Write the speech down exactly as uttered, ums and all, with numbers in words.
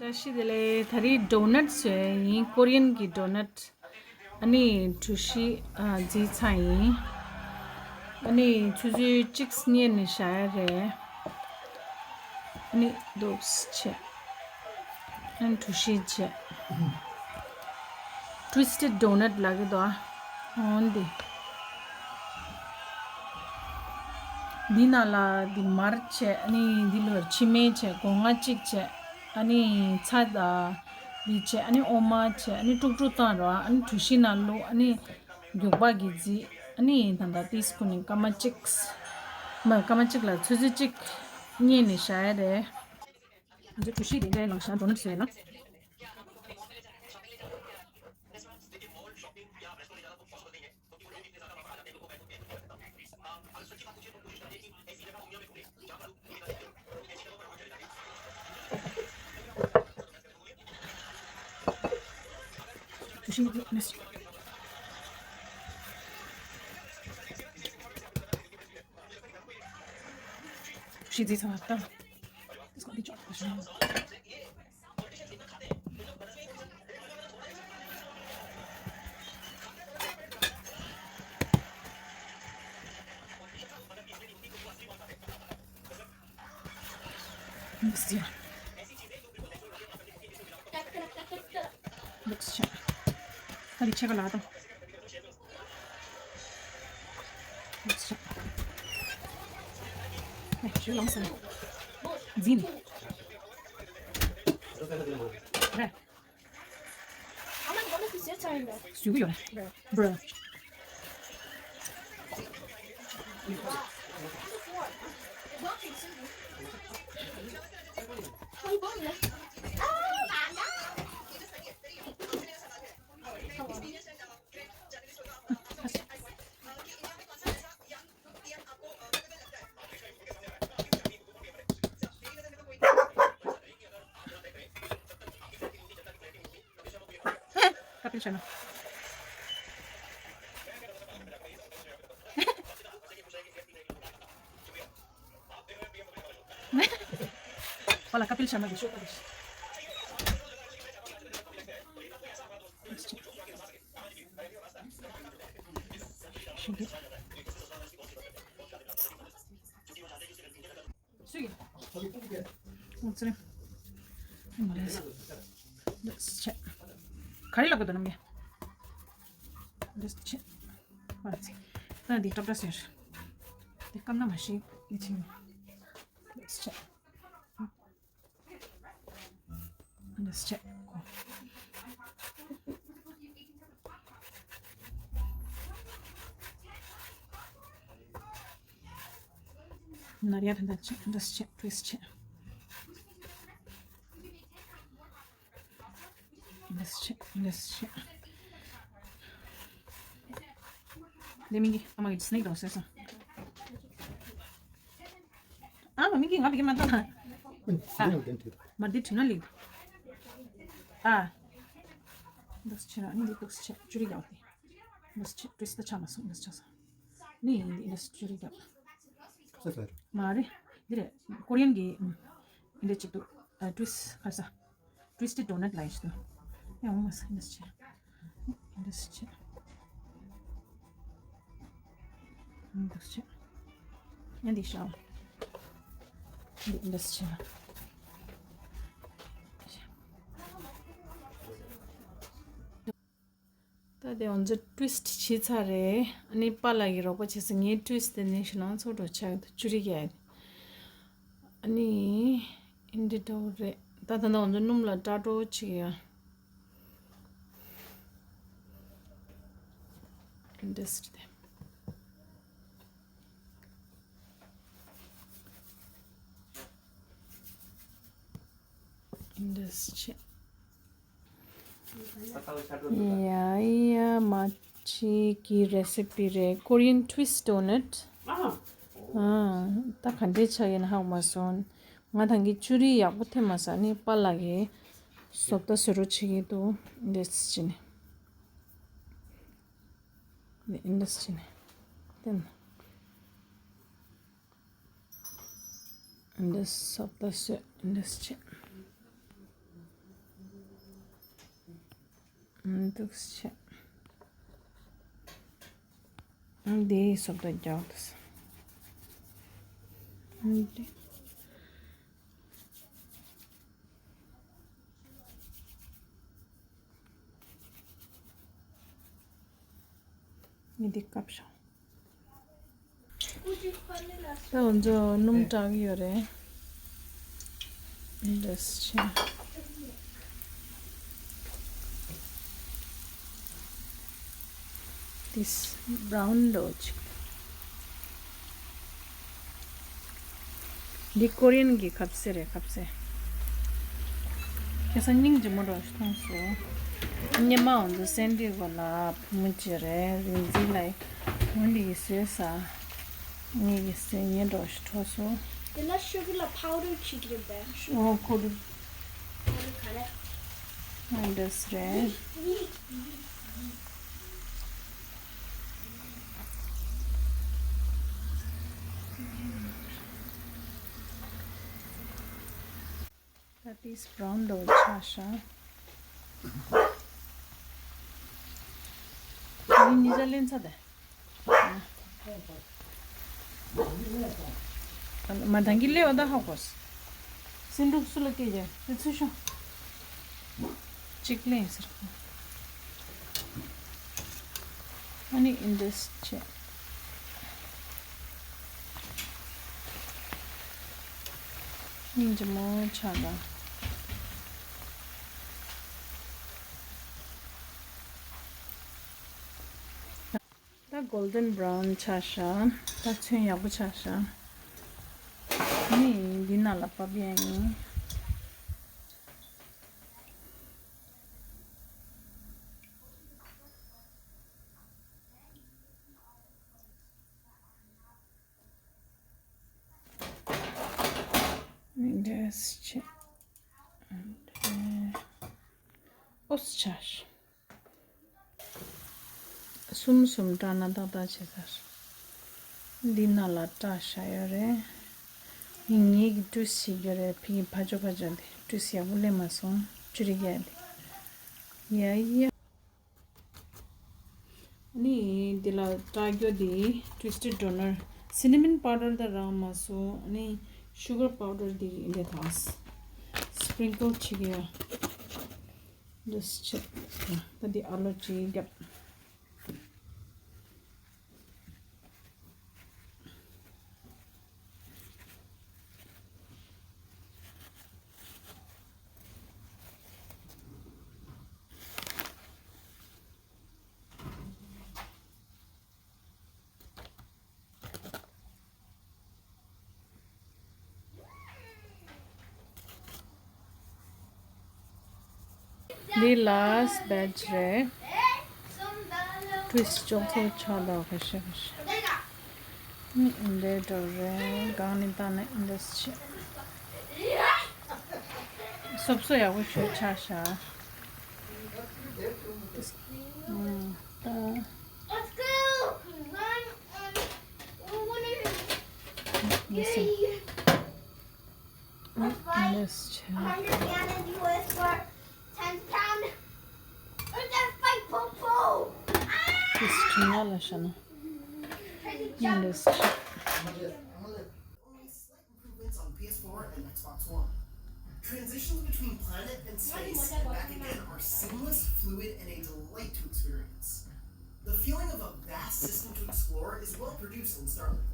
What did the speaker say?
བཀྲ་ཤིས་བདེ་ལེགས། ད་རེས་ཌོ་ནཊ་བཟོས་ཡིན། ཀོ་རི་ཡན་གྱི་ཌོ་ནཊ། ཨ་ནི་གྲོ་ཞིབ་ཨ་བརྫིས་ཚར་ཡིན། ཨ་ནི་ཆུ་ཚོད་གཅིག་སྔོན་ནས་བཞག་ཡ་རེད། ཨ་ནི་འདུག་སེ་བྱས། ཨ་ནི་གྲོ་ཞིབ་བྱས། ཊུ་ཝི་སི་ཊེཌ་ཌོ་ནཊ་ལབ་ཀྱི་འདུག་ཨ། འོན་ཏེ། འདི་ནང་ལ་འདི་མར་བྱས། ཨ་ནི་འདི་ལོར་ཕྱེ་མར་བྱས། སྒོ་ང་གཅིག་བྱས། ཨ་ནི་ཚྭ་དང་འདི་བྱས། ཨ་ནི་འོ་མ་བྱས། ཨ་ནི་དཀྲུག་དཀྲུག་བཏང་རོགས། ཨ་ནི་གྲོ་ཞིབ་ནང་བླུགས། ཨ་ནི་རྒྱུག་པ་གིས་བརྫིས། ཨ་ནི་ད་ལྟ་ཏིས་ཀུ་ནི་སྐར་མ་གཅིག་མ་སྐར་མ་གཅིག་ལ་ཆུ་ཚོད་གཅིག་སྔོན་ནས་བཞག་ཡ་རེད། ང་ཚོ་གྲོ་ཞིབ་དེ་འདྲའི་ལང་ཤང་ཌོ་ནཊ་བཟོས་ལ། གྲོ་ཞིབ་ནས་གྲོ་ཞིབ་བརྫིས་ཚར་བ་དང་། ད་འདི་ཕྱེད་ཀ་ལ་དང་། ཞུ་ལང་སོང་། འཛིན། རེད། ཟུག་གི་ཡོད་རེད། Bro. ཀ་པིལ་ཤརྨ། ཨོ་ལ་ཀ་པིལ་ཤརྨ་གི་ཤོ་ཀ་རེད། ཤིང་གི། སུ་ཡིན། ཨོ་ཙི་རེ། ཨོ་མ་རེད། འདི་ཆེ། ག་རེ་ལབ་དགོས་འདུག་ནམ་རྒྱལ། འདི་ཆེ། མ་རེད། ད་འདི་ཏྲབ་ཏྲ་ཟེར། འདི་སྐམ་ན་མ་ཤེས་འདི་ཆེ། འདི་ཆེ། འདི་ཆེ། ནར་ཡ་ཐན་ད་ཆེ། འདི་ཆེ། ཊུ་ཝིསི་ཆེ། འདི་ཆེ། འདི་ཆེ། འདི་མིན་གྱི་ཨ་མ་གི་སི་ནེག་དང་ཟེར་སོང་། ཨ་མ་མིན་གྱི་ང་བི་གི་མ་ཐོང་ན། ཨ། མ་འདི་དྲི་ན་ལིག་ཨ། འདི་ཆེ་ན་ནི་འདི་འདུག་ཆེ། ཅུ་རི་ག་འོ་དེ། འདི་ཆེ། ཏྲིས་ད་ཆ་མ་སོང་། འདི་ཆ་སོང་། ནི་ཡིན་འདི་འདི་ཅུ་རི་ག་ཁ་ཚ་ཚ་རེད། མ་རེད། འདི་རེད། ཀོ་རི་ཡན་གྱི་ཨམ། འདི་འདྲ་ཅིག་འདུག་ཨ། ཊུ་ཝིསི་ཁ་ས། ཊུ་ཝིསི་ཊེཌ་ཌོ་ནཊ་ལབ་ཡ་ཞིག་འདུག་ཡང་འོང་མ་སོང་། འདི་ཆེ། འདི་ཆེ། འདི་ཆེ། ཡང་འདི་ཤའོ། འདི་འདི་ཆེ། ད་དེ་ང་ཚོ་ཊུ་ཝིསི་བྱས་ཚར་རེད། ཨ་ནི་པཱ་ལགས་ཀྱིས་རོགས་པ་བྱས་སོང་། ངའི་ཊུ་ཝིསི་དེ་ནི་ཞེ་དྲག་ཚོགས་འགྲོ་ཆགས་ཡོད། ཅུ་རི་ག་ཡ། ཨ་ནི་ཨིན་དྲི་འདྲ་བོ་རེད། ད་ད་ལྟ་ང་ཚོ་སྣུམ་ལ་སྐྲ་གྲོགས་བྱེད་ཀྱི་ཡོད། ཨིན་དྲི་སི་དེ། ཨིན་དྲི་སི་ཆེ། ཡ་ཡ། མ་ཅིག་གི་རེ་སི་པི་རེད། ཀོ་རི་ཡན་ཊུ་ཝིསི་ཌོ་ནཊ། ཨ། ད་ག་འདྲས་ཆགས་ཡིན་ཧ་གོ་མ་སོང་། ང་ད་གིན་ཅུ་རི་ཡག་པོ་ཐེབས་མ་སོང་། ཨ་ནི་པཱ་ལགས་ཀྱིས་བཟོ་ལྟ་བཟོ་རོགས་བྱེད་ཀྱི་འདུག་འདི་ཅི་ནས། འདི་ཅི་ནས། དེ་ན། འདི་བཟོ་ལྟ་བཟོས། འདི་ཆེ། འདུག་སེ་བྱས། འདི་སོབ་ཏོ་རྒྱག་འདུག་སེ། འདི། འདི་བཀབ་ཤོག་ད་ང་ཚོ་སྣུམ་དྲག་གི་ཡོད་རེད། འདི་འདྲས་བྱས། འདི་སི་བྷ་རའུན་འདྲ་བོ་ཅིག་འདི་ཀོ་རི་ཡན་གྱི་ཁ་ཟས་རེད། ཁ་ཟས། ཁ་སང་སྙིང་རྗེ་མོ་འདྲ་བོ་ཞིག་མཐོང་སོང་། སྔོན་མ་ང་ཚོ་སེན་ཌི་ཡེ་གོ་ལ་བུ་མོ་གཅིག་རེད། རིག་འཛིན་ལགས། འོ་འདི་གིས་བཟོས་ས། ངེད་ཀྱིས་བཟོས་ཉེ་འགྲོ་ཞིག་འཕྲོག་སོང་། དེ་ལ་ཤུ་གར་ལ་པའུ་ཌར་བྱེད་ཀྱི་རེད་པས། ཨོ་ཁོ་རུ། པའུ་ཌར་ག་རེ། ཨ་འདྲས་རེད། ད་ཏིས་བྷ་རའུན་འདྲ་བོ་ཆགས་ཤག་འདི་ཉིས་ཆ་ལེན་ཚར་ཏེ། མ་དང་གི་ལེ་བ་ད་ཧ་གོ། སེ་འབྲུག་སུ་ལ་སྐད་རྒྱག་དེ་ཚུལ་ཤོག་གཅིག་ལེན་ཟེར། ཨ་ནི་ཨིན་ཌས་བྱས། སྙིང་རྗེ་མོ་ཆགས་དང་། ད་གོལ་ཌན་བྷ་རའུན་ཆགས་ཤག་ད་ཚོན་ཡག་པོ་ཆགས་ཤག་ནི་འདི་ནང་ལ་ཕབ་ཡ་ཡིན། འདྲས་བྱས། ཨོ་ཆ། གསུམ་གསུམ་བཀྲ་ན་ཏག་ཏག་བྱེད་ཚར། འདི་ནང་ལ་བཀྲ་བཞག་ཡོད་རེད། ངེད་ཀྱིས་ཊུ་སི་བྱེད་རྒྱུ་རེད། ཕ་གི་ཕར་ཕྱོགས་ཕར་ཕྱོགས་དེ་ཊུ་སི་ཡག་པོ་སླེབས་མ་སོང་། ཅུ་རི་རྒྱག་དེ། ཡ་ཡ། ནི་འདི་ལ་བཀྲ་རྒྱུ་དེ་ཊུ་ཝིས་ཊེཌ་ཌོ་ནར། སི་ནི་མོན་པའུ་ཌར་དེ་རག་མ་སོང་། ནི་ཤུ་གར་པའུ་ཌར་དེ་འདི་དང་སི་པྲིང་ཀལ་བྱེད་ཀྱི་ཡོད། འདུག་སེ་བྱས། ད་འདི་ཨ་ལོ་གཅིག་བརྒྱབ། འདི་ལཱ་སི་ཊི་བེ་ཆི་རེད། ཊུ་ཝིས་ཊི་ཅོག་ཙེ་ཆགས་འདུག་ཁ་ཤས་ཁ་ཤས། ནི་འདི་འདྲ་རེད། སྒང་ནས་བཏང་ནས་འདི་འདྲ་བྱས། སོབ་སོ་ཡག་པོ་ཞིག་ཆགས་ཤག་ད། Let's go! Run, um, we're gonna Listen. Let's check. Understand the U S for ten pound. It's a fight, po, po. This is Chinala Shana. Let's check. Improvements on P S four and Xbox One. Transitions between planet and space and back again are seamless, fluid, and a delight to experience. The feeling of a vast system to explore is well produced in Starlink.